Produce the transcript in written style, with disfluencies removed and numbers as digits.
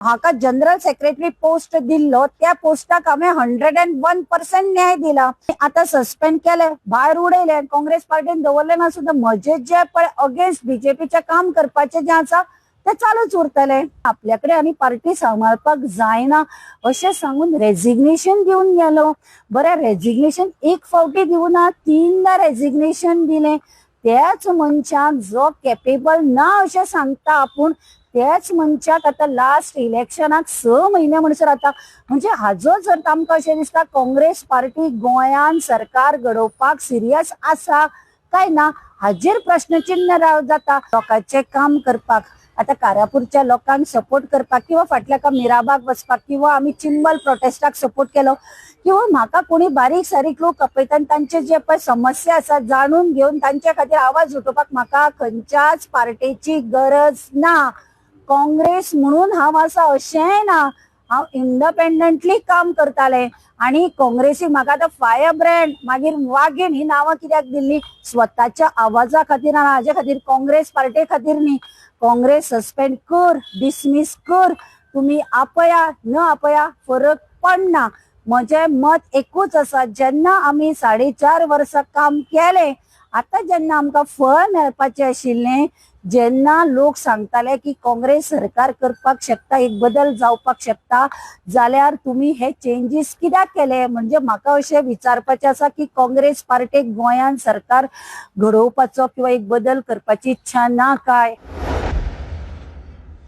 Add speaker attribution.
Speaker 1: हाका general secretary post दिल्लो, त्या पोस्टाक हांवें 101% न्याय दिला. आतां सस्पेंड केले, भायर उडयले, काँग्रेस पार्टीन दवरले ना सुद्दां म्हजे जे पळय अगेन्स्ट बीजेपीचें काम करपाचें जें आसा ते चालूच उरतले. आपल्याकडे आनी पार्टी सांबाळपाक जायना अशें सांगून रेजिग्नेशन दिवन गेलो. बरें, रेजिग्नेशन एक फावटी दिवना, 3दा रेजिग्नेशन दिलें. त्याच मनशाक जो केपेबल ना अशें सांगता आपूण, त्याच मनशाक आतां लास्ट इलेक्शनाक 6 म्हयने म्हणसर आतां म्हणजे हाजो जर आमकां अशें दिसता काँग्रेस पार्टी गोंयान सरकार घडोवपाक सिरियस आसा काय ना हाजेर प्रश्नचिन्ह जाता. लोकांचें काम करपाक आतां कारापूरच्या लोकांक सपोर्ट करपाक किंवा फाटल्या का मिराबाग वचपाक किंवा आमी चिंबल प्रोटेस्टाक सपोर्ट केलो किंवा म्हाका कोणी बारीक सारीक लोक आपयता आनी तांचे जे पळय समस्या आसा जाणून घेवन तांचे खातीर आवाज उठोवपाक म्हाका खंयच्याच पार्टेची गरज ना. काँग्रेस म्हणून हांव आसा अशेंय ना, हांव इंडिपेंडंटली काम करतालें. आनी काँग्रेसीक म्हाका आतां फायर ब्रँड मागीर वागीण ही नांवां कित्याक दिल्ली, स्वताच्या आवाजा खातीर आनी हाजे खातीर, काँग्रेस पार्टे खातीर न्ही. काँग्रेस सस्पेंड कर, डिसमीस कर, तुमी आपया न आपया फरक पडना. म्हजें मत एकूच आसा, जेन्ना आमी 4.5 वर्सां काम केलें, आतां जेन्ना आमकां फळ मेळपाचें आशिल्लें, जेन्ना लोक सांगताले की काँग्रेस सरकार करपाक शकता, एक बदल जावपाक शकता, जाल्यार तुमी हे चेंजीस कित्याक केले? म्हणजे म्हाका अशें विचारपाचें आसा की काँग्रेस पार्टेक गोंयान सरकार घडोवपाचो किंवा एक बदल करपाची इच्छा ना काय?